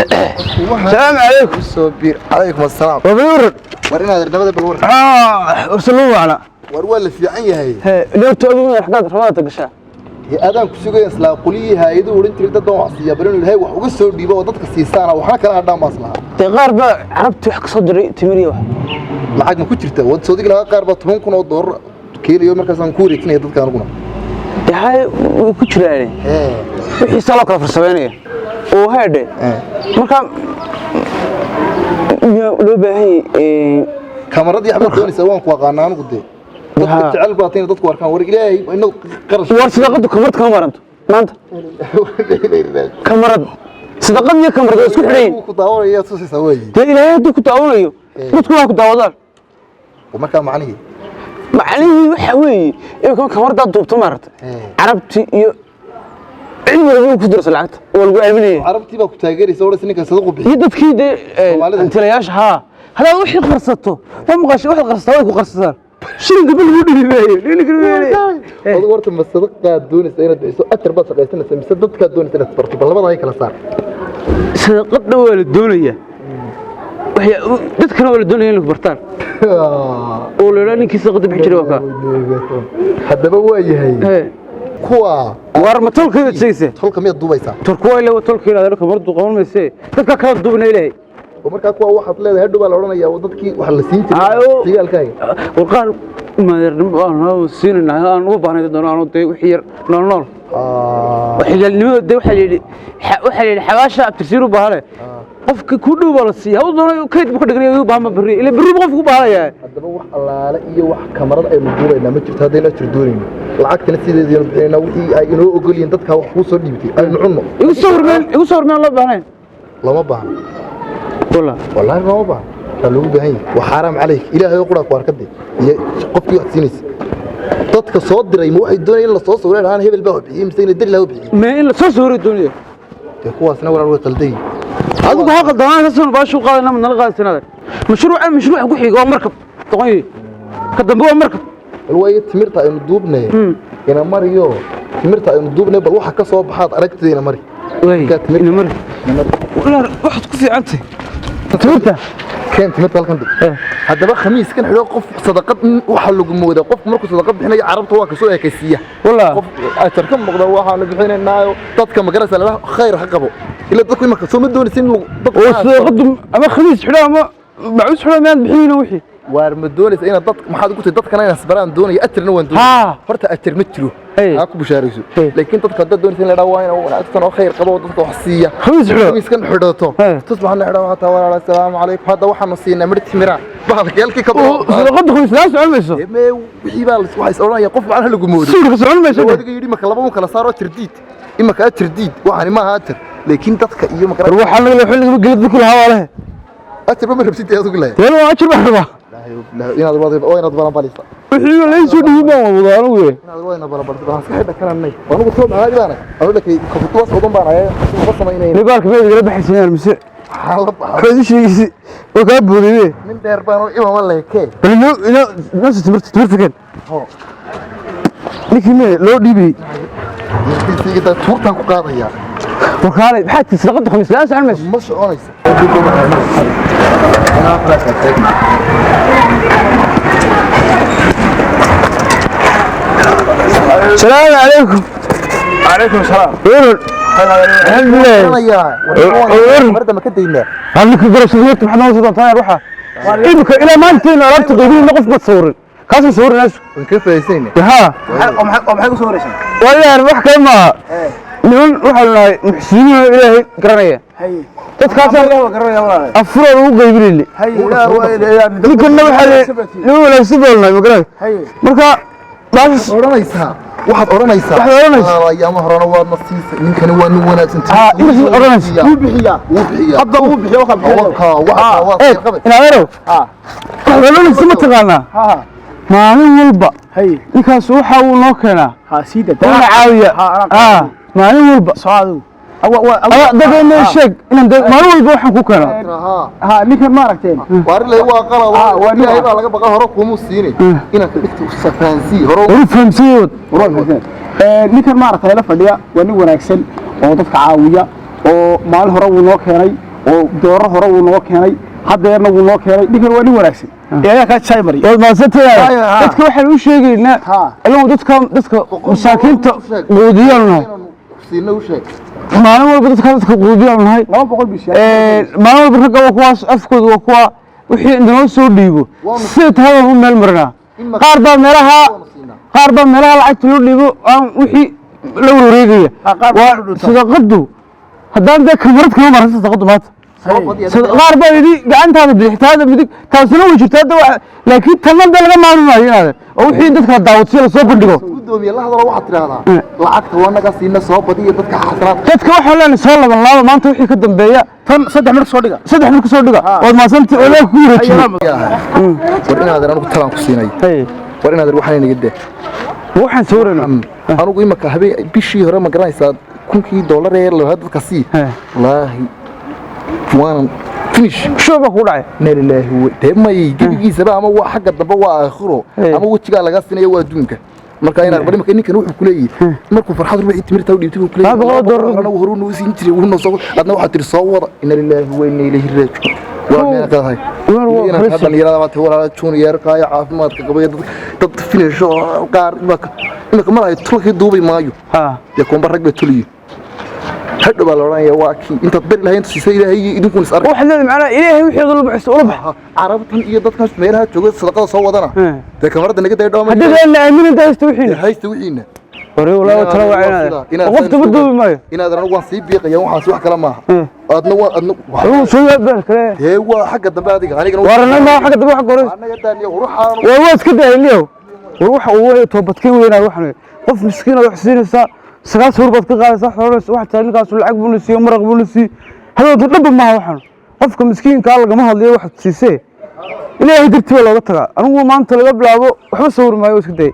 Salaamu calaykum. Soo biir. Calaykum assalaam. Wabalurad. War inaad nabada bal war. Wasaluu macna. War waa la fiican yahay. Dheertu adigu xaggaad rabada gashaa? Adaan ku sugaya islaa qoliyihii hay'aduhu odhan jiray dad baan wax siiya, bal inuu Ilaahay wax uga soo dhiibo oo dadka siisaana waxna kala hadhaan baan islahaa. Dee qaar baa carabtii wax ka soo diray, timiriya wax. Lacag ma ku jirta? Wad soo digi lahaa, qaar baa $10,000 keenayo, markaasaan ku wareejinaya dadka aniguna. Dee hay, way ku jiraan wixii saa loo kala farsameynaya oo heedhe. Marka miyaa loo baahan yahay? Kamaradii waxbaad doonaysaa, waan ku aqaanaa anigu. Dee dadka jecel baa tayna dadku arkaan. War Ilaahay inagu qarash. War sadaqadu kamarad kama maranto maanta. Kamarad, sadaqad iyo kamarad waa isku xidhan yihiin. Ku daawanaya tusaysaa weeye. Dee Ilaahay hadduu ku daawanayo, dadku waa ku daawadaan. Markaa macnihii? Macnihii waxa weeye, imika kamaradaad duubto, maaragtay, carabti iyo cid walba ku dirayso lacagta waa lagu aaminaya. Carabtii baa ku taageeraysa, odhanaysa ninkan sadaqu bixiy. Iyo dadkii dee Soomaalida. hantilayaasha. Haa, haddaad wixii qarsato, ma maqashay? Waxaad qarsataa way ku qarsataan. Shilinka ba lagu dhibi maayo. Adigu horta ma sadaqaad doonaysa inaad bixiso, ajar baad shaqaysanaysa, mise dadkaad doonaysa inaad barto? Bal labada ay kala saar. Sadaqadna waa la doonayaa, dadkana waa la doonaya in lagu bartaan oo la idhaa ninkii sadaqada bixin jiray waa kaa. Haddaba waa yahay kuwa. War ma tolkeeda sheegaysa? Tolka miyaad duubaysaa? Tolku waa ilaa tolka inaad kamaradu qaban mayse, dadka kala duubna Ilaahay. Oo markaa kuwa waxaad leedahay hadhow baa la odhanayaa oo dadkii wax la siin jiray sigaalkaaga. War qaar madeernimo aan siinayna, aan uga baahnay dad aanu dee wixii yar nool nool. Xigaalnimada dee waxaa la yidhi xabaasha abtirsiin u baahane, qofka ku dhow baa la siiya. Hadduu doono kayd buu ka dhiganaya, u baahan ma berri, ila berri buu qofku ku baahanaya. Haddaba wax allaale iyo wax kamarad aynu duubaynaa ma jirto haddaynu ajar doonayno. Lacagtana sideedaynu bixinaynaa, wixii ay inoo ogol yihiin dadkaa wax kuu soo dhiibtay aynu cunno. Igu soo hormeen, igu soo hormeen, loo baahnayn. Lama baahno. Walla. Wallaahi lama baahno. Waa loogu baahan yahay. Waa xaaraam calayk. Ilaahay oo quraa ku arkade iyo qofkii wax siinaysa. Dadka soo diray ma waxay doonayaan in la soo sawiro dhahaan hebel baa wax bixiyey, mise ina deri laha bixiyey? Mee, in la soo sawiro doonaya. Dee kuwaasna walaal way qaldan yihiin. Adigu ha qaldamaan, ka soo baashu qaadana nala qaadsanada. Mashruuca, mashruuca ku xiga waa markab doqon, ka dambe waa markab. Bal waayo timirta aynu duubnay ina mariyo, timirta aynu duubnay, bal waxa ka soo baxaad aragtida ina mari. Way. Kaa timir. Ina mari. Walaal, waxaad ku fiicantay timirta. Keen timirta halkan dhig. Haddaba khamiiskan xidho. Qof sadaqad waxa lagu moodaa, qofku markuu sadaqad bixinayo carabta waa kasoo ekaysiiya. Walla. Qof ajar ka muuqda waxaanu bixinaynaayo, dadka magaraysa lala khayr ha qabo, ila dadku imaka soo ma doonaysa in dadka Oo sadaqadu ama khamiis xidho ama macuus xidho, miyaan bixinayna wixii? Waar ma doonaysa inaad dad maxaad ugu tahay dadkana inaad isbaraan doonaya, ajarna waan doonaya. Horta ajar ma jiro. Ha ku bushaarayso. Laakiin dadka haddaad doonaysa in la dhaho waa ina wanaagsan oo khayr qabo oo dadka wax siiya, khamiis xidho, khamiiskan xidhato, tusbaxna xidho hataa. Walaal, assalaamu calaykum. Hadda waxaanu siinaa midh timira bahalka halkii ka oo sadaqadu khamiis laa socon mayso. Mee, wixii baa waxa is odhanaya qof macnaha lagu moodo. Suurka socon mayso. Adiga yidhi marka laba un kala saaro, ajar diid imaka, ajar diid waxani maaha ajar, laakiin dadka iyo war makara. Waxaa naga xilliga gelid ku lahaa waa leh. Ajarba ma rabsid adigu leeyahay? Dee waa ajar baan rabaa. Inaad wada waa inaad balanbalisa. Wixii la soo dhiibin baan wadaa anigu. Inaad waa inaad balanbalisa. Baan iska xidha kalanay anigu soo caadi baana anigu dhakay kafutuwas wadan baan ayaa uga samaynayna. Nibaalka meed igala baxaysanayaan mise? Waxaa la baxaa. Waxaad ii sheegaysa oo kaa boodaybe. Nin dheer baan oo imama leekee. Bal inoo inoo noo timirta, timirta keen. Ho. Ninkii mee loo dhiibayey? Intiisiga tuurtaan ku qaadaya. Warkaalay, maxaad tii sadaqadu khamiis la'aan socon mayso? Ma soconaysa. Salaamu calaykum. Calaykum salaam. Weerar. Alxamdulilah. Marda ma ka daynaa? Halka garab timirta maxaad noo soo doontaa? Waxa imika ilaa maanteena alaabta qaybinayna qof baad sawirin, kaasma sawirinayso. Waan ka faa'iidaysayna. Haa. Oo maxay ku soo wareysay? Wallahi wax kale maaha, niman waxaanu nahay muxsiniin oo Ilaahay garanaya. Dadkaasaan Ilaah waa garanaya walaal. Afuraan ugu qaybinayna. Ilaah waa Ilaah. Ninkanna waxaa la niman wanaagsan baanu nahay, ma garanay? Marka baashas Odhanaysaa, waxaad odhanaysaa. Waxaad odhanaysaa. Ayaama horena waad na siisay, ninkani waa nin wanaagsan. Haa, intaas odhanaysa. Wuu bixiyaa. Wuu bixiyaa. Hadda wuu bixiyaa, waxa bixiyaa. Wakaa waxa waa Eeg qabay. Inadeerow, waxaad odhanaysa ma taqaanaa? Maalin walba ninkaas waxa uu noo keenaa Siida. una caawiya. Anaa. Maalin walba Soo adigu. Ama dadayna sheeg inaan maalin walba waxaan ku keenaa. Ninkan ma aragteen? Waarilay waa qalad. Waa nin Ilaahay baa laga baqa, hore kumuu siinay inaad ka dhigto safaansii hore. Waru fahamsiiyood. Ninkan maaragtay la fadhiya waa nin wanaagsan oo dadka caawiya, oo maalin hore wuu noo keenay. Oo dooro hore wuu noo keenay, haddeerna wuu noo keenay. Ninkan waa nin wanaagsan ee ayaa kaa jaay mariya. Waad mahadsantahay. Ha. Dadka waxaan u sheegaynaa Ha. inagu dadka masaakiinta quudiyaanu nahay. Siina u sheeg. Maalin walba dadka quudiyaanu nahay. 200 bisha. Maalin walba ragga waa kuwaas, afkooda waa kuwa wixii intanoo soo dhiibo sida tahay baan u meel marinaa. Qaar baa meelaha lacagta loo dhiibo aan wixii la wareegaya. Ha, qaar baa waa ku dhunta. Sadaqadu haddaan dee kamarad kama maran sadaqadu maanta. Qaar baa yidhi gacantaada bidix, taada midig, taasina way jirtaa hadda laakiin tanna dee laga maarmi maayo inaade oo wixii dadka la daawatay lasoo bandhigo. Gudoomiye, la hadalo, waxaad tidhaahdaa lacagta waa naga siina, soo badiya dadka xasanaadka. Dadka waxaan leenahay soo laban laaba maanta wixii ka dambeeya. Tan saddex mar soo dhiga. Saddex mar kasoo dhiga. Waad mahadsantahay oo ilaaha kugu wareejiyey. War inaadan anigu talaan ku siinay. Hey, war inaadan waxaan inaga daa. Waxaan sawirayna. Anigu imaka habeen bishii hore, ma garanaysaa, $1000 ee lahaa dadka sii. Wallaahi waanan finish. Shoo baa kugu dhacay. Inna lilaahi wa dee may gebigiisaba ama waa xagga dambe, waa aakhiro. Ama wejigaa laga siinaya, waa adduunka. Marka inaad bari marka ninkan wuxuu kuleeyahay markuu farxad ruuxii timirta u dhiibtay buu kuleeyahay $200. Anagu horuu noo siin jiray, wuu noo soo, adna waxaad tiri soo wada. Inna lilaahi wa inna ilayhi raaji'uun. Waa meel qadahay Waa inaad dhalinyarada maanta walaala junior qaaya caafimaadka qabaya dad finish oo qaar imaka malahay tulkii duubi maayo. Dee kuwanba rag bay tuliyo, hadhow baa la odhanaya waa kii intaad bari lahayd inta siisay. Ilaahay iyo idinkuna is arka. Waxaad leedahay macnaha ilaahay wixii ula baxayso ula bax. Carabtan iyo dadkaas meelaha jooga sadaqada soo wadana dee kamarada naga day dhooma. Haddii aan la aaminin haysta wixiina. Haysta wixiina. Hore walaa tala waa inaad qofta ma duubi maayo. Inaad anigu waan sii biiqaya, waxaas wax kale maaha. Adna waa adna. Adigu soo yaab kale. Dee waa xagga dambe adiga, anigana warana ma xagga dambe wax hore. Anaga daaniyo ruuxaan. Waa iska daahiliyow. War waxa uu weeyo toobadkeen weynaa, waxaan qof miskiin ah wax siinaysaa, sagaal sawir baad ka qaadaysaa, xoolo wax tahay ninkaasu lacag buu na siiyey, maraq buu na siiyey, hadowta dhanba maaha. Waxaan qofka miskiinkaa lagama hadlayo, waxaad siisee ilaahay dartii baa looga tagaa. Anigu maanta laga bilaabo waxba sawir maayo, waa iska dayay.